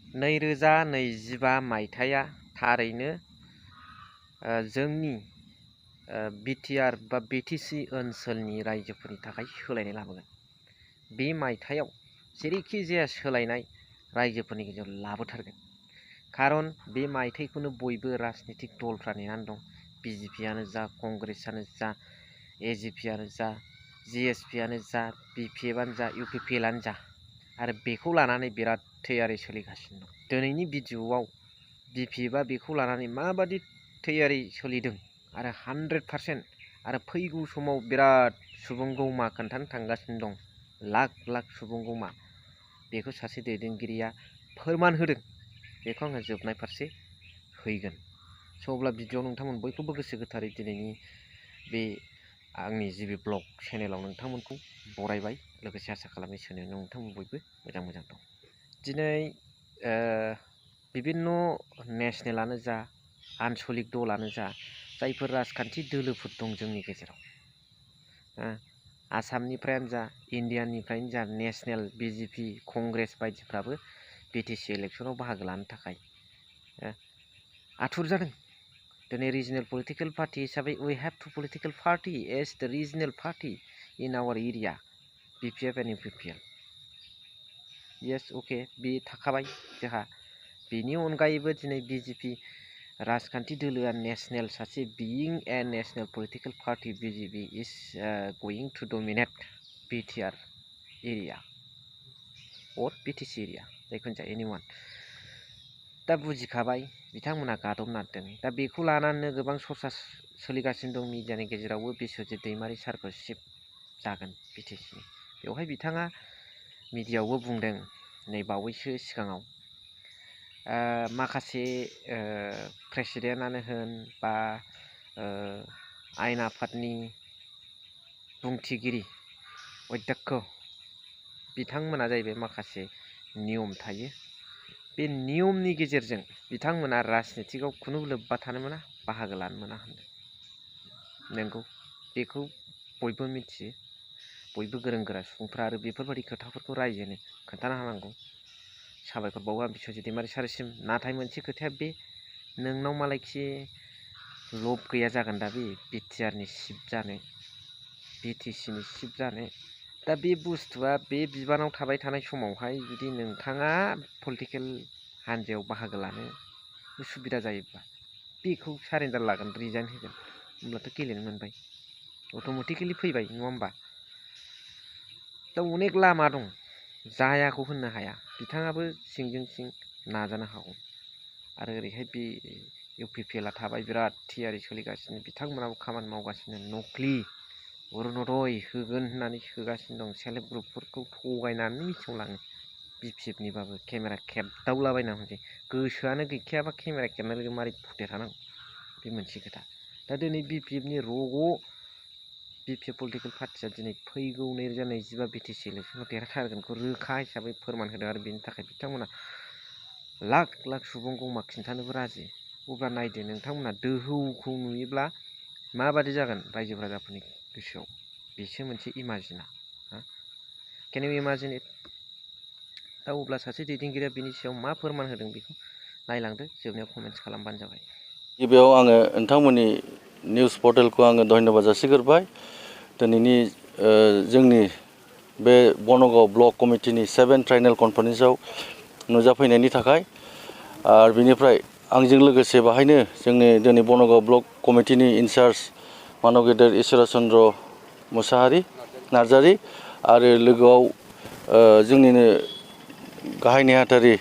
2025 मायथाइया थारैनो जोंनि बिटिआर बा बिटिसि ओनसोलनि रायजोफोरनि थाखाय सोलायनाय लाबोगोन। बे मायथाइयाव जेरैखि जाया सोलायनाय रायजोफोरनि गेजेराव लाबोथारगोन। खारन बे मायथाइखौनो बयबो राजनीतिक दलफ्रा नेनानै दं। बिजेपियानो जा, कंग्रेसआनो जा, एजिपियानो जा, जिएसपियानो जा, बिपिएफआनो जा, इउपिपिएलआनो जा, आरो बेखौ लानानै बिराद थैयारि सोलिगासिनो दं। दिनैनि भिडिअआव बिपिएफआ बेखौ लानानै माबादि थैयारि सोलिदों आरो 100% आरो फैगौ समाव बिराद सुबुं गौमा खोन्थानो थांगासिनो दं, लाख लाख सुबुं गौमा, बेखौ सासे दैदेनगिरिया फोरमान होदों। बेखौ आङो जोबनाय फारसे हैगोन। स' अब्ला भिडिअआव नोंथांमोन बयखौबो गोसो गोथारै दिनैनि बे आंनि जिबि ब्लग चेनेलाव नोंथांमोनखौ बरायबाय। लोगोसे आसा खालामो सोनो नोंथांमोन बयबो मोजां दं। दिनै बिभिन्न नेसनेलानो जा, आनसलिक दलानो जा, जायफोर राजखान्थि दोलोफोर दं जोंनि गेजेराव, आसामनिफ्रायनो जा, इण्डियानिफ्रायनो जा, नेसनेल बिजेपि, कंग्रेस बायदिफ्राबो बिटिसि इलेक्सनाव बाहागो लानो थाखाय आथुर जादों। दिनै रिजनेल पलिटिकेल पार्टी हिसाबै we have to political party as the regional party in our area, BPF and UPPL। Yes, okay, बे थाखाबाय जोंहा। बेनि अनगायैबो दिनै बिजेपि राजखान्थि दोलोआ नेसनेल सासे बिइं a national political party BJP is going to dominate BTR area और बिटिसि एरिया, जायखुनु जाया एनिवान। दा बुजिखाबाय बिथांमोना गादबना दों। दा बेखौ लानानै गोबां सरसा सोलिगासिनो दं मिडियानि गेजेरावबो। बिस्वजित दैमारी सारखौ चिफ जागोन बिटिसिनि। बेवहाय बिथाङा मिडियायावबो बुंदों नै बावैसो सिगाङाव, माखासे प्रेसिडेन्टआनो होन बा आयेन आफादनि बुंथिगिरि अध्यक्ष बिथांमोना जाहैबाय माखासे नियम थायो। बे नियमनि गेजेरजों बिथांमोना राजनीतिकआव खुनु लोब्बा थानो मोना, बाहागो लानो मोना होनदों। नंगौ, बेखौ बयबो मिथियो। बयबो गोरों गोरा सुबुंफ्रा आरो बेफोरबायदि खोथाफोरखौ रायजोनो खोन्थाना होनांगौ। साबायखर बावो आं बिस्वजित दैमारी सारसिम। नाथाय मोनसे खोथाया बे, नोंनाव मालायखि लब गैया जागोन दा बे बिटिआरनि चिफ जानो, बिटिसिनि चिफ जानो। दा बे बुस्थुआ बे बिबानाव थाबाय थानाय समावहाय जुदि नोंथाङा पलिटिकेल हान्जायाव बाहागो लानो उसुबिदा जायोब्ला बेखौ सारेन्डार लागोन, रिजाइन होगोन, होमब्लाथ' गेलेनो मोनबाय, अट'मेटिकेलि फैबाय, नङा होमबा? दा अनेक लामा दं, जायाखौ होननो हाया। बिथाङाबो सिंजों सिं नाजानो हागौ। आरो ओरैहाय बे इउपिपिएलआ थाबाय, बिराद थियारि सोलिगासिनो, बिथांमोनाबो खामानि मावगासिनो। नक्लि अरुनदय होगोन होननानै होगासिनो दं। सेल्फ हेल्प ग्रुपफोरखौ थगायनानै मिथिङाव लाङो। बिपिएफनिबाबो केमेरा खेबदावलाबायना होनसै। गोसोआनो गैखायाबा केमेरा खेबना लोगो मारै फुटे थानांगौ, बे मोनसे खोथा। दा दिनै बिपिएफनि रग' बिपिएफ पलिटिकेल पार्टिया दिनै फैगौ 2025 बिटिसि इलेक्सनाव देरहाथारगोनखौ रोखा हिसाबै फोरमान होदों। आरो बेनि थाखाय बिथांमोना लाख लाख सुबुं गौमा खिन्थानोबो राजि। अब्ला नायदो नोंथांमोना दोहौखौ नुयोब्ला माबादि जागोन रायजो राजाफोरनि गोसोआव, बेसो मोनसे इमाजिना। केन इउ इमाजिन इट? दा अब्ला सासे दैदेनगिरिया बिनि सायाव मा फोरमान होदों बेखौ नायलांदो, जोबनायाव कमेन्ट्स खालामबानो जाबाय। गिबियाव आङो नोंथांमोननि निउस पर्टेलखौ आङो धन्यबाद जासिग्रोबाय। दिनैनि जोंनि बे बनगाव ब्लक कमिटिनि 7 ट्राइनेल कनफारेन्सआव नुजाफैनायनि थाखाय। आरो बिनिफ्राय आंजों लोगोसे बाहायनो जोंनि दिनै बनगाव ब्लक कमिटिनि इनचार्ज मानव गेदेर ईश्वर चन्द्र मुसाहारि नार्जारी, आरो लोगोआव जोंनिनो गाहाय नेहाथारि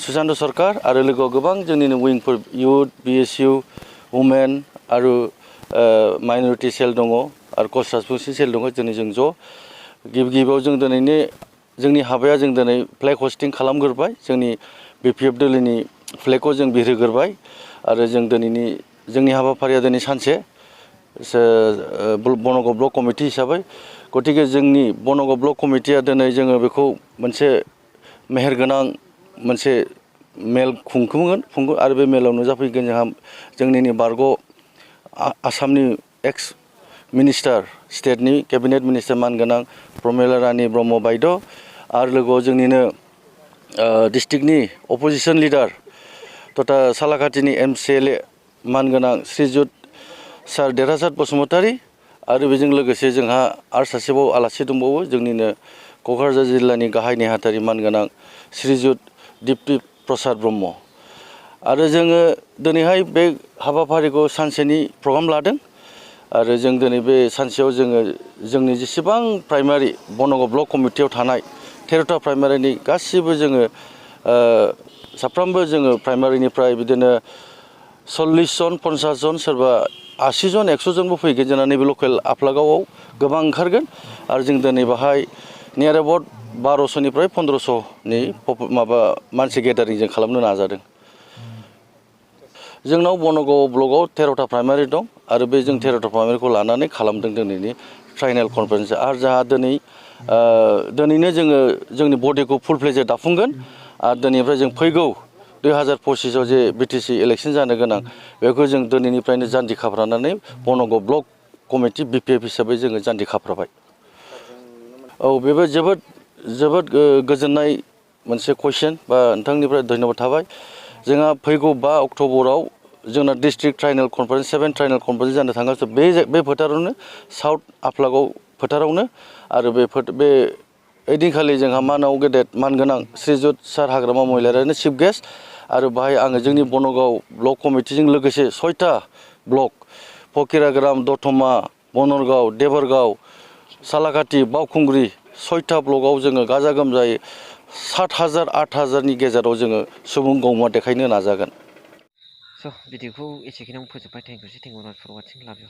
सुशान्त सरकार, आरो लोगोआव गोबां जोंनिनो उइंफोर इउथ, BSU, वुमेन आरो माइनरिटि सेल दङ, आरो कस्ट ट्रान्सफरमेसन सेल दङ। दिनै जों ज' गिबियाव जों दिनैनि जोंनि हाबाया जों दिनै फ्लेग हस्टिं खालामग्रोबाय। जोंनि BPF दोलोनि फ्लेगखौ जों बिरहोग्रोबाय। आरो जों दिनैनि जोंनि हाबाफारिया दिनै सानसे बनगाव ब्लक कमिटि हिसाबै। गतिके जोंनि बनगाव ब्लक कमिटिया दिनै जोङो बेखौ मोनसे मेहेरगोनां मोनसे मेल खुंगोन, आरो बे मेलाव नुजाफैगोन जोंहा जोंनिनो बारग' आसामनि एक्स मिनिस्टार, स्टेटनि केबिनेट मिनिस्टार मानगोनां प्रमिला रानी ब्रह्म बायद', आरो लोगोआव जोंनिनो डिस्ट्रिक्टनि अपोजिसन लिडार तथा सालाकाटिनि MCLA मानगोनां श्रीजुत सार देरहासात बसुमतारी आरो बेजों लोगोसे जोंहा आरो सासेबाव आलासि दंबावो जोंनिनो क'क्राझार जिल्लानि गाहाय नेहाथारि मानगोनां श्रीजुत दिप्ति प्रसाद ब्रह्म आरो जोङो दिनैहाय बे हाबाफारिखौ सानसेनि प्रग्राम लादों आरो जों दिनै बे सानसेयाव जोङो जोंनि जेसेबां प्राइमारि बनगाव ब्लक कमिटियाव थानाय 13टा प्राइमारिनि गासिबो जोङो साफ्रोमबो जोङो प्राइमारिनिफ्राय बिदिनो 40 जन 50 जन सोरबा 80 जन 100 जनबो फैगोन जोंना नैबे लकेल आफलागावआव गोबां ओंखारगोन आरो जों दिनै बाहाय नियार एबाउट 1200निफ्राय 1500नि माबा मानसि गेदारिं जों खालामनो नाजादों। जोंनाव बनगाव ब्लकआव 13टा प्राइमारि दं आरो बे जों 13टा प्राइमारिखौ लानानै खालामदों दिनैनि फाइनाल कनफारेन्स आरो जोंहा दिनैनो जोङो जोंनि बडिखौ फुल फ्लेजै दाफुंगोन आरो दिनैनिफ्राय जों फैगौ 2025आव जे BTC इलेक्सन जानो गोनां बेखौ जों दिनैनिफ्रायनो जान्जि खाफ्रानानै बनगाव ब्लक कमिटि BPF हिसाबै जोङो जान्जि खाफ्राबाय। औ बेबो जोबोद गोजोननाय मोनसे कुइसन बा नोंथांनिफ्राय धन्यबाद थाबाय। जोंहा फैगौ 5 अक्ट'बराव जोंना district Triennale conference 7 Triennale conference जानो थांगासिनो बे फोथारावनो साउथ आफलागाव फोथारावनो आरो बे ओइदिनखालि जोंहा मानाव गेदेर मानगोनां श्रीजुत सार हाग्रामा महिलारियानो चिफ गेस्ट आरो बाहाय आङो जोंनि बनगाव ब्लक कमिटिजों लोगोसे 6टा ब्लक फकिराग्राम दतमा बनरगाव देबरगाव सालाकाटि बावखुंग्रि 6टा ब्लकआव जोङो गाजा गोमजायै 7,000 8,000नि गेजेराव जोङो सुबुं गौमा देखायनो नाजागोन। स' भिडिअखौ एसेखिनियावनो फोजोबबाय। Thank you for watching. Love U.